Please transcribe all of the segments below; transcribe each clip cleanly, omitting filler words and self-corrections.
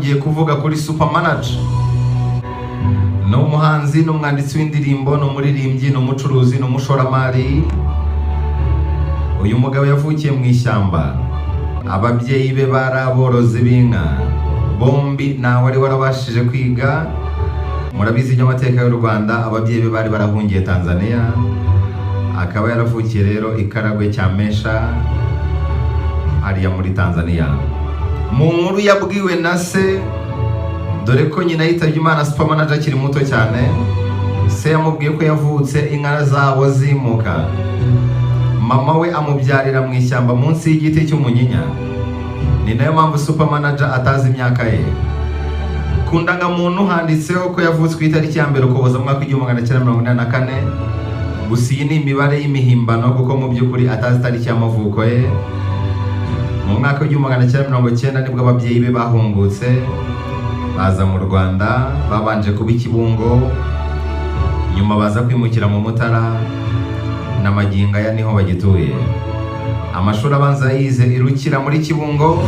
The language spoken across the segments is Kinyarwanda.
Ngiye kuvuga kuri Super Manager. Ni umuhanzi, ni umwanditsi w'indirimbo, ni umuririmbyi, ni umucuruzi, ni umushoramari. Uyu mugabo yavukiye mu ishyamba. Ababyeyi be bari aborozi b'inka bombi, ntawe wari warabashije kwiga. Murabizi iby'amateka y'u Rwanda, ababyeyi be bari barahungiye Tanzania. Akaba yaravukiye rero i Karagwe cya Mesha hariya muri Tanzania. Mu nkuru yabwiwe na se, dore ko nyina yitabye Imana Super Manager akiri muto cyane, se yamubwiye ko yavutse inka zabo zimuka, mama we amubyarira mu ishyamba munsi y'igiti cy'umunyinya. Ni nayo mpamvu Super Manager atazi imyaka ye. Ku ndangamuntu handitseho ko yavutse ku itariki ya 1 Ukuboza mu mwaka w'1984. Gusa iyi ni imibare y'imihimbano, kuko mu by'ukuri atazi itariki y'amavuko ye. Mu mwaka w'1990 nibwo ababyeyi be bahungutse baza mu Rwanda. Babanje kuba i Kibungo, nyuma baza kwimukira mu Mutara, na magingo aya niho bagituye. Amashuri abanza yize i Rukira muri Kibungo,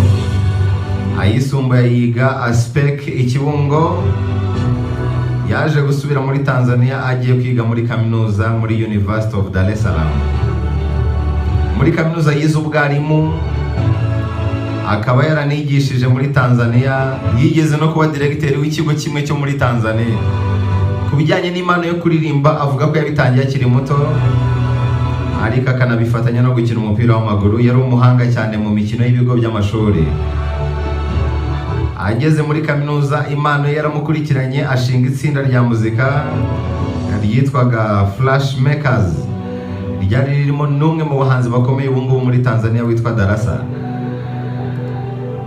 ayisumbuye yiga ASPEC i Kibungo. Yaje gusubira muri Tanzania agiye kwiga muri kaminuza muri University of Dar es Salaam. Muri kaminuza yize ubwarimu, akaba yaranigishije muri Tanzania. Yigeze no kuba diregiteri w'ikigo kimwe cyo muri Tanzania. Ku bijyanye n'impano yo kuririmba, avuga ko yabitangiye akiri muto, ariko akanabifatanya no gukina umupira w'amaguru. Yari umuhanga cyane mu mikino y'ibigo by'amashuri. Ageze muri kaminuza, impano ye yaramukurikiranye, ashinga itsinda rya muzika ryitwaga Flash Makers, ryari ririmo n'umwe mu bahanzi bakomeye ubu ngubu muri Tanzania witwa Darasa.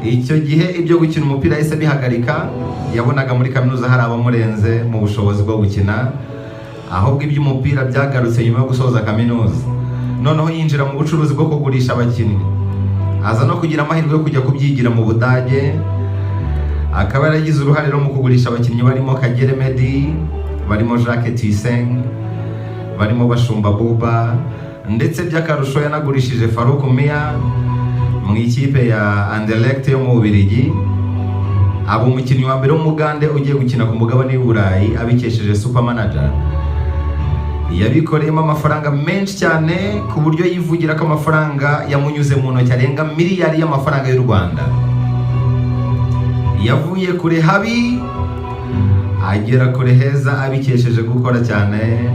Icyo gihe ibyo gukina umupira yahise bihagarika. Yabonaga muri kaminuza hari abamurenze mu bushobozi bwo gukina. Ahubwo iby'umupira byagarutse nyuma yo gusoza kaminuza. Noneho yinjira mu bucuruzi bwo kugurisha abakinnyi, aza no kugira amahirwe yo kujya kubyigira mu Budage, akaba yaragize uruhare no mu kugurisha abakinnyi barimo Kagere Meddie, barimo Jacques Tuyisenge, barimo Bashumba Buba, ndetse by'akarusho yanagurishije Farouk Miya mu ikipe ya Anderlecht yo mu Bubiligi, aba umukinnyi wa mbere w'Umugande ugiye gukina ku mugabane w'i Burayi abikesheje Super Manager. Yabikoreyemo amafaranga menshi cyane, ku buryo yivugira ko amafaranga yamunyuze mu ntoki arenga miliyari y'amafaranga y'u Rwanda. Yavuye kure habi agera kure heza, abikesheje gukora cyane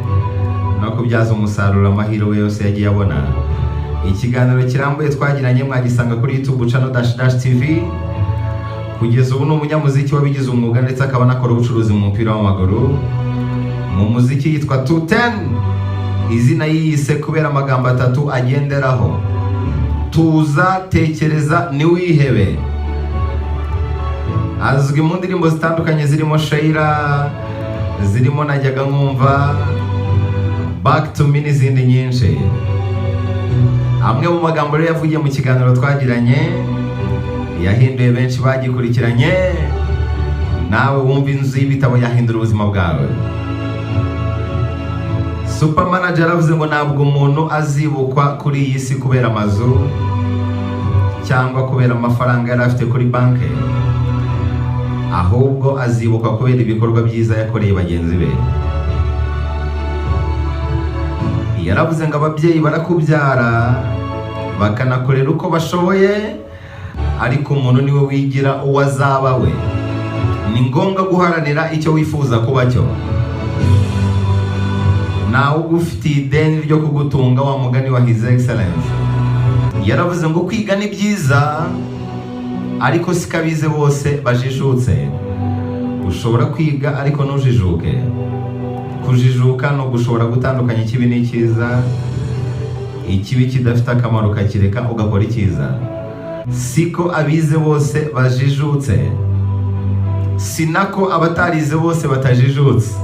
no kubyaza umusaruro amahirwe yose yagiye abona. Ikiganiro kirambuye twagiranye mwagisanga kuri YouTube channel Dash Dash TV. Kugeza ubu ni umunyamuziki wabigize umwuga, ndetse akaba anakora ubucuruzi mu mupira w'amaguru. Mu muziki yitwa 210, izina yiyise kubera amagambo atatu agenderaho: tuza, tekereza, ntiwihebe. Azwi mu ndirimbo zitandukanye zirimo Sheila, zirimo Najyaga Nkumva, Back to Me n'izindi nyinshi. Amwe mu magambo rero yavugiye mu kiganiro twagiranye yahinduye benshi bagikurikiranye. Nawe wumva inzu y'ibitabo yahindura ubuzima bwawe. Super Manager yaravuze ngo ntabwo umuntu azibukwa kuri iyi si kubera amazu cyangwa kubera amafaranga yari afite kuri banki, ahubwo azibukwa kubera ibikorwa byiza yakoreye bagenzi be. Yaravuze ngo ababyeyi barakubyara bakanakorera uko bashoboye, ariko umuntu niwe wigira uwo azaba we. Ni ngombwa guharanira icyo wifuza kuba cyo. Ntawe ugufitiye ideni ryo kugutunga, wa mugani wa His Excellence. Yaravuze ngo kwiga ni byiza, ariko siko abize bose bajijutse. Ushobora kwiga ariko ntujijuke. Kujijuka ni ugushobora gutandukanya ikibi n'icyiza. Ikibi kidafite akamaro ukakireka, ugakora icyiza. Siko abize bose bajijutse, si nako abatarize bose batajijutse.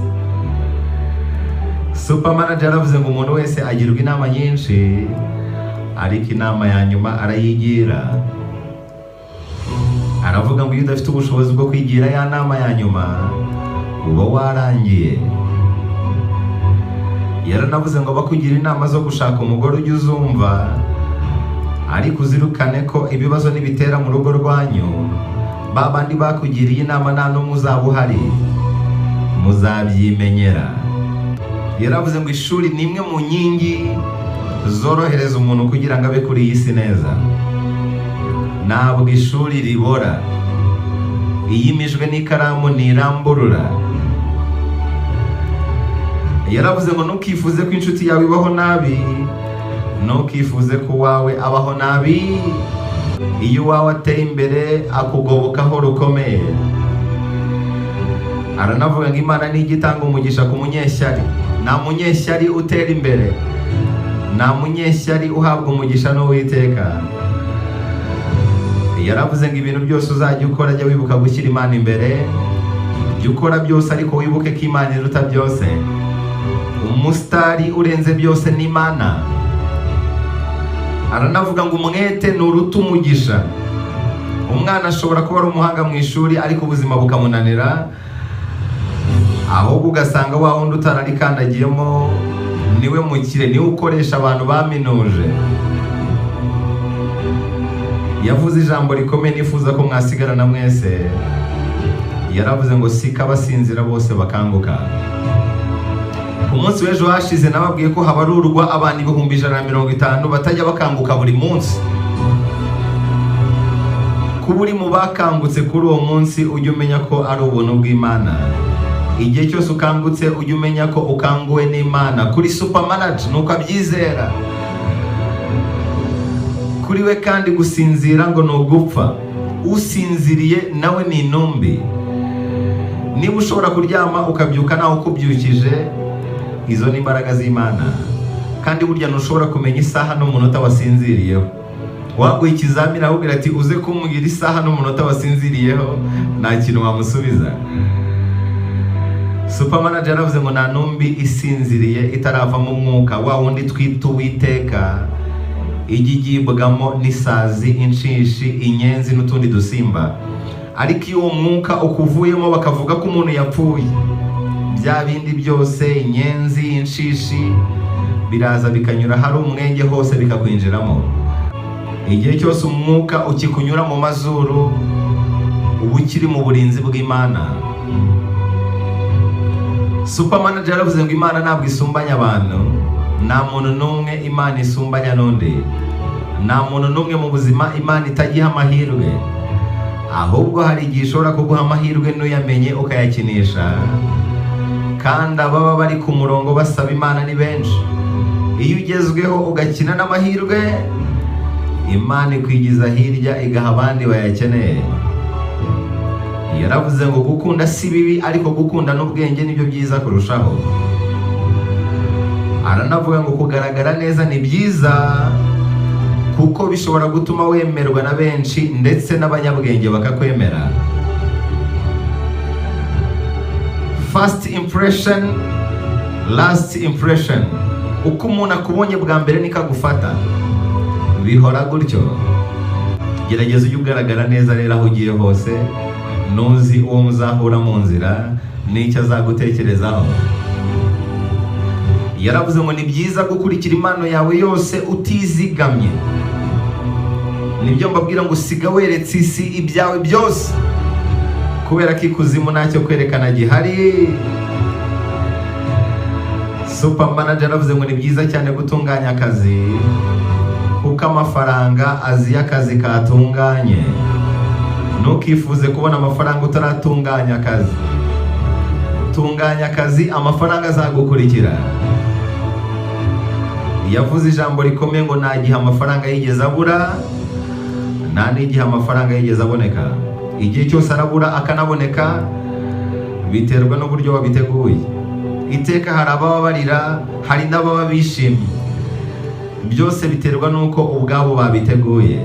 Super Manager yaravuze ngo umuntu wese agirwa inama nyinshi, ariko inama ya nyuma arayigira. Aravuga ngo iyo udafite ubushobozi bwo kwigira ya nama ya nyuma, uba warangiye. Yaranavuze ngo bakugira inama zo gushaka umugore ujye uzumva, ariko uzirukane ko ibibazo nibitera mu rugo rwanyu Ba bandi bakugiriye inama nta n'umwe uzaba uhari, muzabyimenyera. Yaravuze ngo ishuri ni imwe mu nkingi zorohereza umuntu kugira ngo abe kuri iyi si neza. Ntabwo ishuri ribora, iyimijwe n'ikaramu ntiramburura. Yaravuze ngo ntukifuze ko inshuti yawe ibaho nabi, ntukifuze ko uwawe abaho nabi. Iyo uwawe ateye imbere akugobokaho rukomeye. Aranavuga ngo Imana nijya itanga umugisha ku munyeshyari. Nta munyeshyari utera imbere, nta munyeshyari uhabwa umugisha n'Uwiteka. Yaravuze ngo ibintu byose uzajya ukora, jya wibuka gushyira Imana imbere. Jya ukora byose, ariko wibuke ko Imana iruta byose. Umusitari urenze byose ni Imana. Aranavuga ngo umwete nturuta umugisha. Umwana ashobora kuba ari umuhanga mu ishuri, ariko ubuzima bukamunanira, ahubwo ugasanga wa wundi utararikandagiyemo niwe mukire, niwe ukoresha abantu baminuje. Yavuze ijambo rikomeye nifuza ko mwasigarana mwese. Yaravuze ngo siko abasinzira bose bakanguka. Ku munsi w'ejo hashize nababwiye ko habarurwa abantu 150,000 batajya bakanguka buri munsi. Kuba uri mu bakangutse kuri uwo munsi, ujye umenya ko ari ubuntu bw'Imana. Igihe cyose ukangutse, ujye umenya ko ukanguwe n'Imana. Kuri Super Manager nuko abyizera. Kuri we kandi gusinzira ngo ni ugupfa. Usinziriye nawe ni intumbi. Niba ushobora kuryama ukabyuka nawe ukubyukije, izo ni imbaraga z'Imana. Kandi burya ntushobora kumenya isaha n'umunota wasinziriyeho. Waguha ikizamini ahubwo ati: "Uze kumbwira isaha n'umunota wasinziriyeho," nta kintu wamusubiza. Super Manager yaravuze ngo nta ntumbi isinziriye itaravamo umwuka wa wundi twita Uwiteka, ijya igibwamo n'isazi, inshishi, inyenzi n'utundi dusimba. Ariko iyo uwo mwuka ukuvuyemo bakavuga ko umuntu yapfuye, bya bindi byose, inyenzi, inshishi, biraza bikanyura hari umwenge hose bikakwinjiramo. Igihe cyose umwuka ukikunyura mu mazuru, uba ukiri mu burinzi bw'Imana. Super Manager yaravuze ngo Imana ntabwo isumbanya abantu. Nta muntu n'umwe Imana isumbanya n'undi. Nta muntu n'umwe mu buzima Imana itagiha amahirwe. Ahubwo hari igihe ishobora kuguha amahirwe ntuyamenye, ukayakinisha. Kandi ababa bari ku murongo basaba Imana ni benshi. Iyo ugezweho ugakina n'amahirwe, Imana ikwigiza hirya, igaha abandi bayakeneye. Yaravuze ngo gukunda si bibi, ariko gukunda n'ubwenge nibyo byiza kurushaho. Aranavuga ngo kugaragara neza ni byiza, kuko bishobora gutuma wemerwa na benshi, ndetse n'abanyabwenge bakakwemera. First impression, last impression. Uko umuntu akubonye bwa mbere niko agufata, bihora gutyo. Gerageza ujye ugaragara neza rero aho ugiye hose. Ntuzi uwo muzahura mu nzira n'icyo azagutekerezaho. Yaravuze ngo ni byiza gukurikira impano yawe yose utizigamye. Nibyo mbabwira ngo siga weretse isi ibyawe byose, kubera ko ikuzimu ntacyo kwerekana gihari. Super Manager yaravuze ngo ni byiza cyane gutunganya akazi, kuko amafaranga azi iyo akazi katunganye. Ntukifuze kubona amafaranga utaratunganya akazi. Tunganya akazi, amafaranga azagukurikira. Yavuze ijambo rikomeye ngo nta gihe amafaranga yigeze abura, nta n'igihe amafaranga yigeze aboneka. Igihe cyose arabura akanaboneka, biterwa n'uburyo wabiteguye. Iteka hari ababa barira, hari n'ababa bishimye. Byose biterwa n'uko ubwabo babiteguye.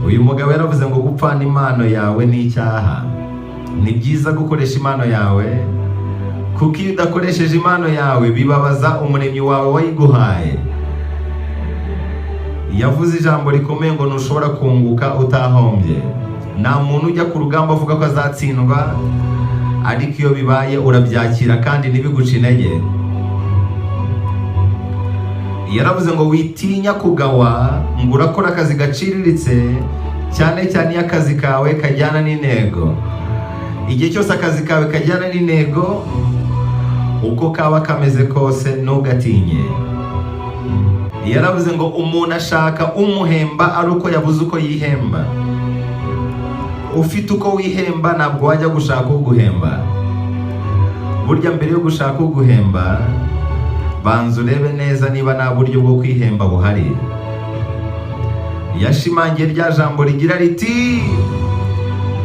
Uyu mugabo yaravuze ngo gupfana impano yawe ni icyaha. Ni byiza gukoresha impano yawe, kuko iyo udakoresheje impano yawe bibabaza Umuremyi wawe wayiguhaye. Yavuze ijambo rikomeye ngo ntushobora kunguka utahombye. Nta muntu ujya ku rugamba avuga ko azatsindwa, ariko iyo bibaye urabyakira kandi ntibiguce intege. Yaravuze ngo witinya kugawa ngo urakora akazi gaciriritse. Cyane cyane iyo akazi kawe kajyana n'intego. Igihe cyose akazi kawe kajyana n'intego, uko kaba kameze kose, ntugatinye. Yaravuze ngo umuntu ashaka umuhemba ari uko yabuze uko yihemba. Ufite uko wihemba, ntabwo wajya gushaka uguhemba. Burya mbere yo gushaka uguhemba, banza urebe neza niba nta buryo bwo kwihemba buhari. Yashimangiye rya jambo rigira riti: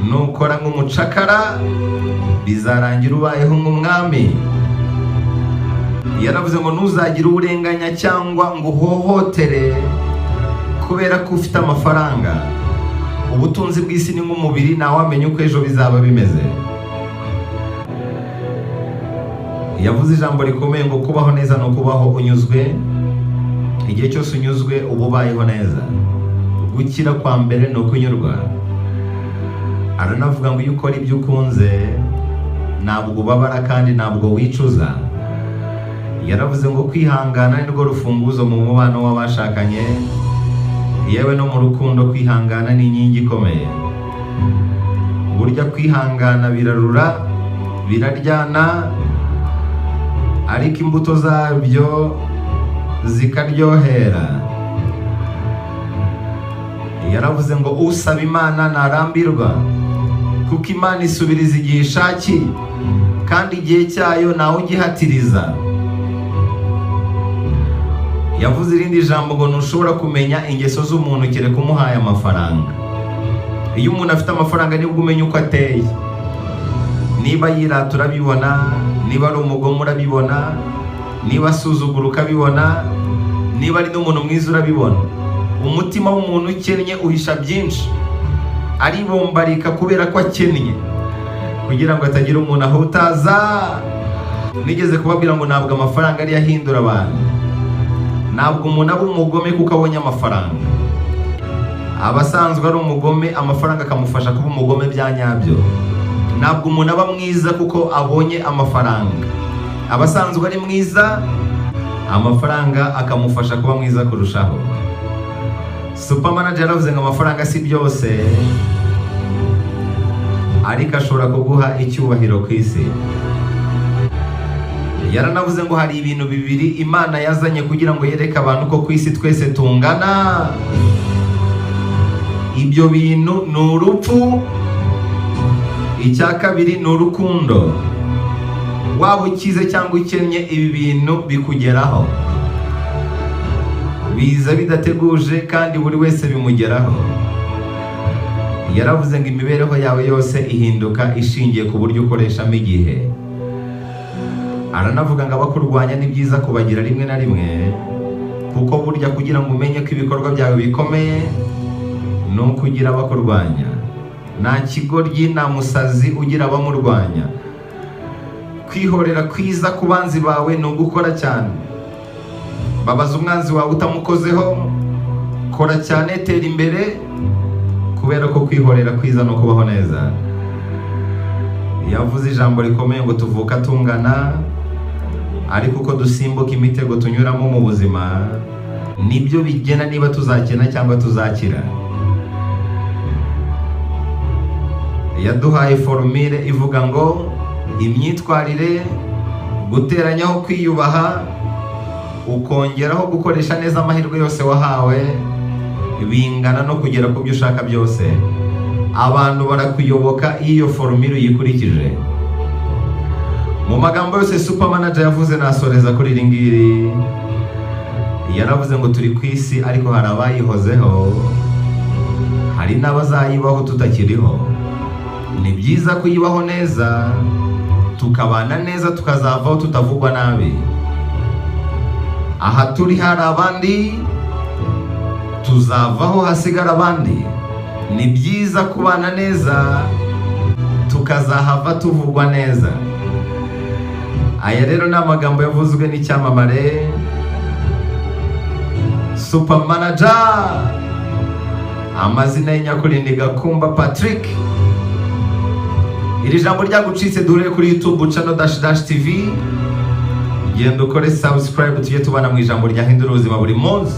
"Nukora nk'umucakara, bizarangira ubayeho nk'umwami." Yaravuze ngo ntuzagire uburenganya cyangwa ngo uhohotere kubera ko ufite amafaranga. Ubutunzi bw'isi ni nk'umubiri, ntawamenya uko ejo bizaba bimeze. Yavuze ijambo rikomeye ngo kubaho neza ni ukubaho unyuzwe. Igihe cyose unyuzwe, uba ubayeho neza. Gukira kwa mbere ni ukunyurwa. Aranavuga ngo iyo ukora ibyo ukunze, ntabwo ubabara kandi ntabwo wicuza. Yaravuze ngo kwihangana ni rwo rufunguzo mu mubano w'abashakanye, yewe no mu rukundo kwihangana ni inkingi ikomeye. Burya kwihangana birarura, biraryana, ariko imbuto zabyo zikaryohera. Yaravuze ngo usaba Imana ntarambirwa, kuko Imana isubiriza igihe ishakiye, kandi igihe cyayo ntawe ugihatiriza. Yavuze irindi jambo ngo ntushobora kumenya ingeso z'umuntu kereka umuhaye amafaranga. Iyo umuntu afite amafaranga, nibwo umenya uko ateye. Niba yirata urabibona, niba ari umugome urabibona, niba asuzugura ukabibona, niba ari n'umuntu mwiza urabibona. Umutima w'umuntu ukennye uhisha byinshi, aribombarika kubera ko akennye, kugira ngo atagira umuntu ahutaza. Nigeze kubabwira ngo ntabwo amafaranga ariyo ahindura abantu. Ntabwo umuntu aba umugome kuko abonye amafaranga. Aba asanzwe ari umugome, amafaranga akamufasha kuba umugome bya nyabyo. Ntabwo umuntu aba mwiza kuko abonye amafaranga. Aba asanzwe ari mwiza, amafaranga akamufasha kuba mwiza kurushaho. Super Manager yaravuze ngo amafaranga si byose, ariko ashobora kuguha icyubahiro ku isi. Yaranavuze ngo hari ibintu bibiri Imana yazanye kugira ngo yereke abantu ko ku isi twese tungana. Ibyo bintu ni urupfu, icya kabiri ni urukundo. Waba ukize cyangwa ukennye, ibi bintu bikugeraho, biza bidateguje, kandi buri wese bimugeraho. Yaravuze ngo imibereho yawe yose ihinduka ishingiye ku buryo ukoreshamo igihe. Aranavuga ngo abakurwanya ni byiza kubagira rimwe na rimwe, kuko burya kugira ngo umenye ko ibikorwa byawe bikomeye ni uko ugira abakurwanya. Nta kigoryi, nta musazi ugira abamurwanya. Kwihorera kwiza ku banzi bawe ni ugukora cyane. Babaza umwanzi wawe utamukozeho. Kora cyane, tera imbere, kubera ko kwihorera kwiza no kubaho neza. Yavuze ijambo rikomeye ngo tuvuka tungana, ariko uko dusimbuka imitego tunyuramo mu buzima nibyo bigena niba tuzakena cyangwa tuzakira. Yaduhaye formule ivuga ngo imyitwarire guteranyaho kwiyubaha, ukongeraho gukoresha neza amahirwe yose wahawe, bingana no kugera ku byo ushaka byose. Abantu barakuyoboka iyo iyo formule uyikurikije. Mu magambo yose Super Manager yavuze, nasoreza kuri iri ngiri. Yaravuze ngo turi ku isi, ariko hari abayihozeho, hari n'abazayibaho tutakiriho. Ni byiza kuyibaho neza, tukabana neza, tukazavaho tutavugwa nabi. Aha turi hari abandi, tuzavaho hasigara abandi. Ni byiza kubana neza, tukazahava tuvugwa neza. Aya rero ni amagambo yavuzwe n'icyamamare Super Manager. Amazina ye nyakuri ni Gakumba Patrick. Iri jambo ryagucitse, duhure kuri YouTube channel Dash Dash TV. Genda ukore subscribe, tujye tubana mu ijambo ryahindura ubuzima buri munsi.